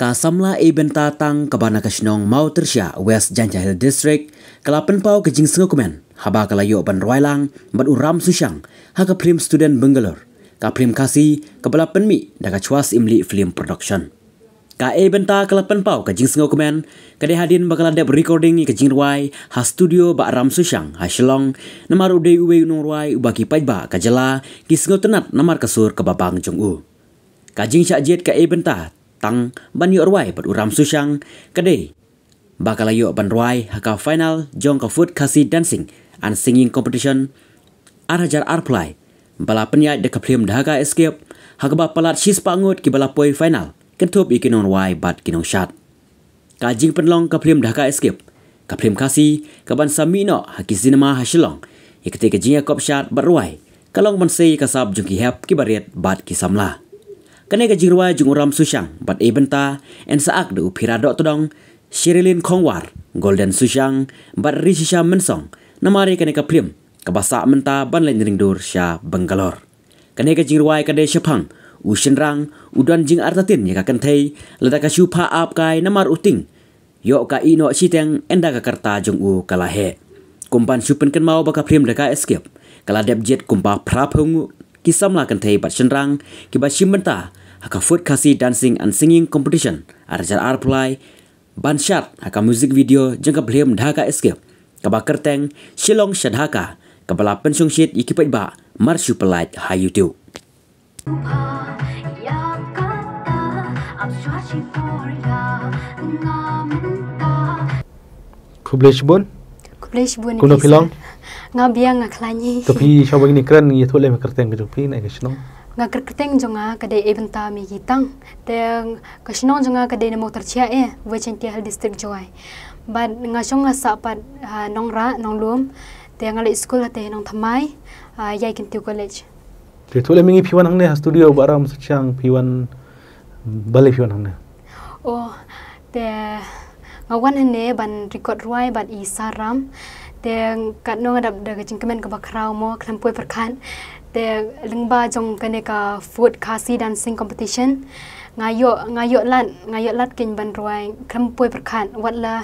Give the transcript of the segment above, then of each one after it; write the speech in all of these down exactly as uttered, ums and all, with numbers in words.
Ka samla Ebenta Tang kaba na ka shnong Mawtyrshah, West Jaintia Hills District, ka la pynpaw ka jingsngewkmen haba ka la ïoh ban rwai lang bad u Ram Sushang ha ka phlim Student Bangalore, ka phlim Khasi kaba la pynmih da ka Chwas Imli Film Production. Ka Ebenta ka la pynpaw ka jingsngewkmen ka dei hadien ba ka la dep recording ïa ka jingrwai ha studio Bah Ram Sushang ha Shillong, namar u dei uwei u nongrwai uba ki paidbah ka jylla ki sngewtynnat namar ka sur kaba bang jong u. Ka jingshah jied ka Ebenta Tang ban ïoh rwai bad u Ram Sushang ka dei ba ka la ïoh ban rwai ha ka final jong ka Food Khasi Dancing and Singing Competition ar hajar arphew lai, ba la pynïaid da ka phlim Dhaka Escape, ha kaba palat shispah ngut kiba la poi final, kynthup ïa ki nongrwai bad ki nongshad. Ka jingpynlong ka phlim Dhaka Escape, ka phlim Khasi kaban sa mih noh ha ki cinema ha Shillong ïa katei ka jingïakop shad bad rwai, ka long ban sei ïa ka sap jong ki hep, ki barit bad ki samla. Kane ka jingrwai jong u Ram Sushang bad Ebenta yn sa ak da u Phira Dohtdong, Sherilyn Khongwar, Golden Sushang bad Rishisha Mynsong, namar ïa kane ka phlim kaba sah mynta ban leit ring dur sha Bangalore. Kane ka jingrwai ka dei shaphang u shynrang u don jingartatien ïa ka kynthei, lada ka shu phah ap kai namar u tieng ïoh ka ïeh noh shiteng ynda ka rta jong u ka la heh. Kum ban shu pynkynmaw ba ka phlim Dhaka Escape ka la dep jied kumba phra phew ngut ki samla kynthei bad shynrang kiba shim bynta ha ka Food Khasi Dancing and Singing Competition ar hajar arphew lai, ban shad ha ka music video jong ka phlim Dhaka Escape, kaba kyrteng Shillong sha Dhaka, kaba la pynshongshit ïa ki paidbah mar shu pynlait ha YouTube. Khublei shibun. Khublei shibun. Kumno phi long? Nga biang, nga khlaiñ. To phi sngewbha ïa kren, ïathuh lem ïa ka kyrteng ka jong phi, na ka shnong. Nga kyr-, kyrteng jong nga ka dei Ebenta Miki Tang. Te ka shnong jong nga ka dei na Mawtyrshah, eh, West Jaintia Hills District, Jowai. Bad nga shong nga sah pat ha Nongrah, Nonglum. Te nga leit skul ha te Nongthymmai, ha Ïai Kyntiew College. Te ïathuh lem ïa ngi, phi wan hangne ha studio Bah Ram Sushang, phi wan balei phi wan hangne? Oh, te nga wan hangne ban record rwai bad i Sir Ram. Te katno nga dap da ka jingkmen kaba khraw mo, khlem poi pyrkhat. Te lyngba jong kane ka Food Khasi Dancing Competition, nga ïoh, nga ïoh lad, nga ïoh lad keiñ ban rwai khlem poi pyrkhat. Wat la,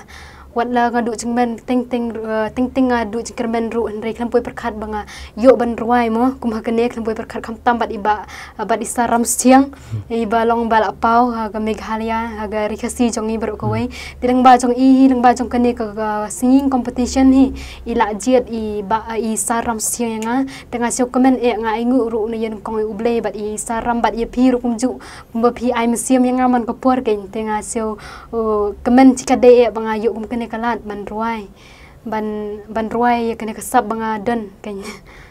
wat la nga duh jingkmen teng teng, eh, teng teng nga duh jingkyrmen ruh, hynrei khlem poi pyrkhat ba nga ïoh ban rwai mo kum ha kane, khlem poi pyrkhat khamtam bad i Bah, eh, bad i Sir Ram Sushang, iba long ba la paw ha ka Meghalaya, ha ka Ri Khasi jong ngi baroh kawei. Te lyngba jong i hi, lyngba jong kane ka, ka singing competition hi, i la jied i Bah, i Sir Ram Sushang ïa nga. Te nga sngewkmen eh, nga ainguh ruh na ïa nyngkong ïa U Blei bad i Sir Ram bad ïa phi ruh kumjuh, kumba phi ai mynsiem ïa nga man ka por keiñ. Te nga sngew, uh, kmen shikatdei eh ba nga ïoh kum kane ka lad ban rwai, ban, ban rwai ïa kane ka sap ba nga don keiñ.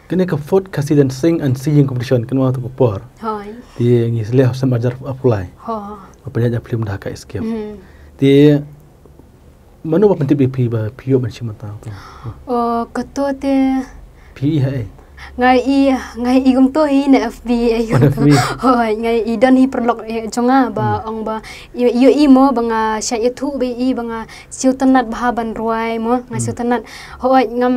Kane ka Food Khasi Dancing and Singing Competition, kynmaw to ka por. Hooid. Te ngi leh ha u snem ar hajar arphew lai. Ho. Ba pynïaid ïa ka phlim Dhaka Escape. Hmm. Te mano ba pyntip ïa phi ba phi ïoh ban shim bynta to? Oh, kato te. Phi i ha ei? Nga i, nga i kumto hi na F B, eh. Oh, na F B. Hooid, nga i don hi paralok, eh, jong nga ba, hmm, ong ba ïoh, ïoh i mo ba nga shah ïathuh ba i ba nga sngewtynnat bha ban rwai mo, nga, hmm, sngewtynnat. Hooid, ngam,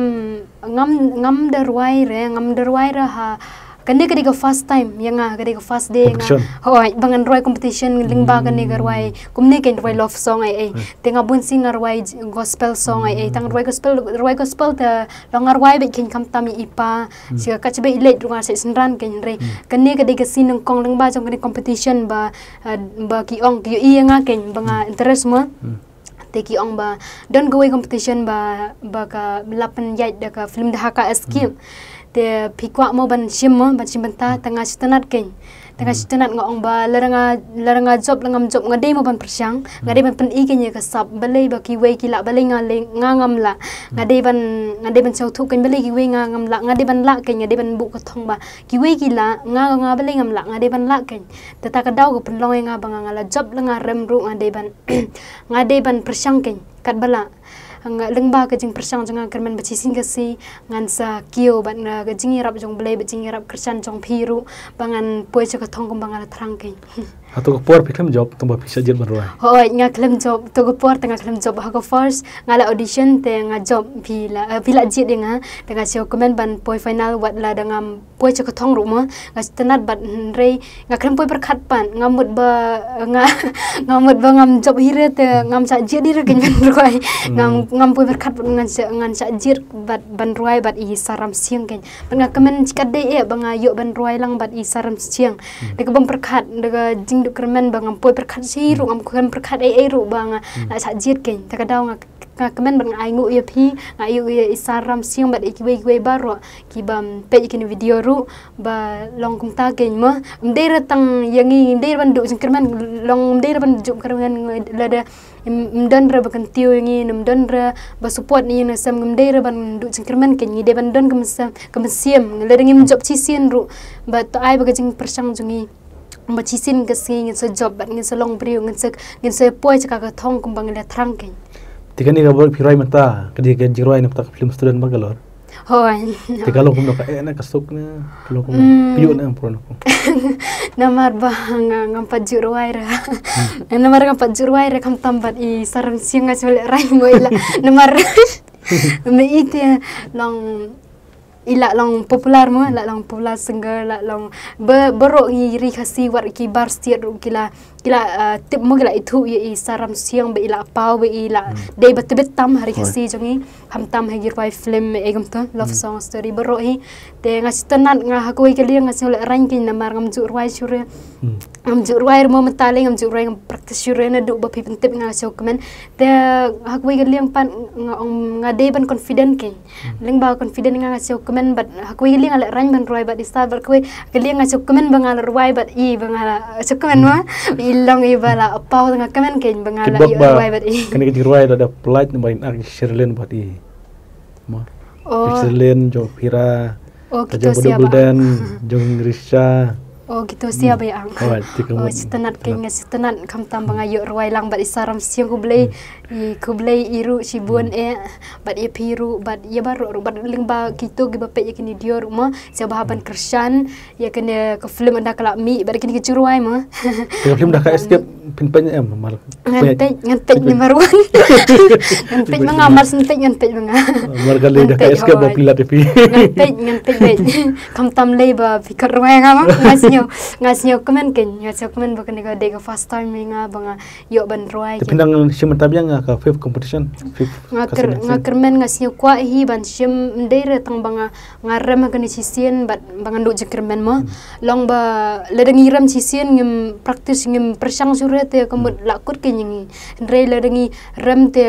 ngam, ngam da rwai re, ngam da rwai re ha. Kane ka dei ka first time ïa nga, ka dei ka first dei nga. Competition. Hooid, ba ngan rwai competition lyngba kane ka rwai. Kumne keiñ rwai love song ei ei. Hmm. Te nga bun sien nga rwai j-, gospel song ei ei. Tang rwai gospel, rwai gospel te long nga rwai beit keiñ khamtam ïa i Pa. Hmm. Sha ka, ka chibai leit ruh nga sa synran keiñ re. Hmm. Kane ka dei ka sien nyngkong lyngba jong kane competition ba, eh, ba ki ong ki ïohi ïa nga keiñ ba nga, hmm, interest mo. Hmm. Te ki ong ba don kawei competition ba, ba ka la pynïaid da ka film Dhaka Escape. Hmm. Te phi kwah mo ban shim mo, ban shim bynta, te nga sngewtynnat keiñ. Te nga, hmm, sngewtynnat, nga ong ba lada nga, lada nga jop, lada ngam jop, nga dei mo ban pyrshang, nga dei, hmm, ban pyni keiñ ïa ka sap, balei ba kiwei ki lah, balei nga lei, nga ngam lah. Nga, hmm, dei ban, nga dei ban sngewthuh keiñ balei kiwei nga ngam lah, nga dei ban lah keiñ, nga dei ban buh ka thong ba kiwei ki lah, nga, nga balei ngam lah, nga dei ban lah keiñ. Te ta ka daw ka pynlong ïa nga ba nga, nga la jop, la nga rem ruh nga dei ban, nga dei ban pyrshang keiñ katba lah. Nga lyngba ka jingpyrshang jong nga kyrmen ba shisien ka sngi ngan sa kiew bad nga ka jingïarap jong U Blei bad jingïarap kyrshan jong phi ruh ba ngan poi sha ka thong kumba nga la thrang keiñ. Ha to ka por phi khlem jop, tang ba phi shah jied ban rwai. Hooid, nga khlem jop, to ka por te nga khlem jop. Ha ka first nga la audition te nga jop, phi la, eh, phi la jied ïa nga, te nga shu kmen ban poi final wat la da ngam poi sha ka thong ruh mo. Nga sngewtynnat bad hynrei nga khlem poi pyrkhat pat, nga mut ba, nga, nga mut ba ngam jop hi re te ngam shah jied hi re kein ban rwai. Ngam, ngam poi pyrkhat pat, ngan shah, ngan shah jied bad ban rwai bad i Sar Ramshiang kein. Bad nga kmen shikatdei eh ba nga ïoh ban rwai lang bad i Sar Ramshiang. Da kaba ym pyrkhat, da ka jingduh kyrmen ba ngam poi pyrkhat shi ruh, ngam kmen pyrkhat ei ei ruh ba nga la shah jied kein. Te ka daw nga, nga kmen bad nga ainguh ïa phi, nga ainguh ïa i Sar Ramshiang bad ïa kiwei kiwei baroh kiba peit ïa kine video ruh, ba long kumta kein mo. Ym dei re tang ïa ngi, ym dei re ban duh jingkyrmen, long ym dei re ban duh jingkyrmen lada ym, ym don re ba kyntiew ïa ngi, ym don re ba support ïa ngi, ngam dei re ban duh jingkyrmen kein, ngi dei ban don ka mynsiem, ka mynsiem. Lada ngim jop shisien ruh, ba to ai ba ka jingpyrshang jong ngi ba shisien ka sngi ngin sa jop bad ngin sa long briew, ngin sa, ngin sa poi sha ka thong kumba ngi la thrang kein. Te kane ka bor phi rwai mynta, ka dei ka jingrwai na bynta ka film Student Bangalore. Hooid. Te ka long kumno, ka eh na, ka suk na, ka long kumno, ka ïoh na, pura na ko. Namar ba nga, ngam pat ju rwai re. Namar ngam pat ju rwai re, khamtam bad i Sar Ramshiang nga shu leh rang mo i la. Namar me i te long, i la long popular mo, la long popular singer, la long ba, baroh ngi ri Khasi wat ki bar state ruh ki la, ki la, eh, tip mo, ki la ithuh ïa i Sar Ramshiang ba i la paw, ba i la dei ba tbit tam ha ri Khasi jong ngi. Khamtam ha ki rwai film, eh, kumto, love song, story baroh hi. Te nga sngewtynnat, nga ha kawei ka liang nga shu leh rang kein namar ngam ju rwai shuh re. Ngam ju rwai re mo mynta lei, ngam ju rwai, ngam practice shuh re, naduh ba phi pyntip nga shu kmen. Te ha kawei ka liang pat nga ong nga dei ban confident kein. Lyngba confident nga, nga shu kmen bad ha kawei ka liang nga leh rang ban rwai bad i Sar, bad kawei ka liang nga shu kmen ba nga la rwai bad i, ba nga la shu kmen mo. I long i ba la paw, nga kmen kein ba nga la ïoh rwai bad i. Kane ka jingrwai la da pynlait namar in ak Sherlyn bad i. Mo. Oh. Sherlyn jong Phira. Oh, kito sia ba. Jong Risha. Oh, kito sia ba ïa ang. Oh, sngewtynnat kein, nga sngewtynnat khamtam ba nga ïoh rwai lang bad i Sar Ramshiang, khublei. I khublei i ruh shibun eh, bad ïa phi ruh, bad ïa baroh ruh, bad lyngba kito kiba peit ïa kine video ruh mo, sngewbha ban kyrshan ïa kane ka film ynda ka la mih, bad kine ki jingrwai mo. Ka film da ka escape, phin peit em, mar. Ngan peit, ngan peit number one. Ngan peit ma nga, mar shen peit ngan peit ma nga. Mar ka lei da ka escape ba phi lad ïa phi. Ngan peit, ngan peit, peit. Khamtam lei ba phi khot rwai nga mo. Nga sngew, nga sngew kmen kein, nga sngew kmen ba kane ka dei ka first time ïa nga ba nga ïoh ban rwai. Te phi nang shim mynta biang ha ka fifth competition, fifth. Nga kyrmen, nga sngew kwah hi ban shim, ym dei re tang ba nga, nga rem ha kane shisien bad ba ngan duh jingkyrmen mo. Long ba lada ngi rem shisien, ngim practice, ngim pyrshang shuh re te ka mut la kut kein ïa ngi. Hynrei lada ngi rem te,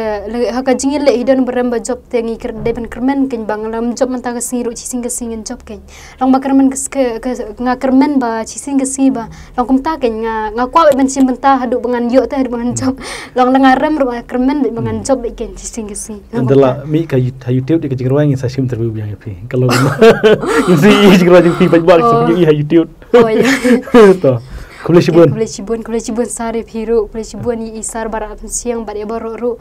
ha ka jingïaleh hi don ba rem ba jop te ngi dei ban kyrmen kein ba nga lada ym jop mynta ka sngi ruh shisien ka sngi ngan jop kein. Long ba kyrmen ka, ka, nga kyrmen ba shisien ka sngi ba long kumta kein, nga, nga kwah beit ban shim bynta haduh ba ngan ïoh te, haduh ba ngan jop. Long la nga rem ruh nga kyrmen beit ba ngan jop beit kein shisien ka sngi. Ynda la mih ka ha YouTube ka jingrwai ngin sa shim interview biang ïa phi. Ka long kumno? Ngin sa ïohi jingrwai jong phi paidbah, ngin sa ïohi ha YouTube. Oh ïa. To. Khublei shibun. Khublei shibun, khublei shibun Sar ïa phi ruh, khublei shibun ïa i Sar Bharat Ramshiang bad ïa baroh ruh.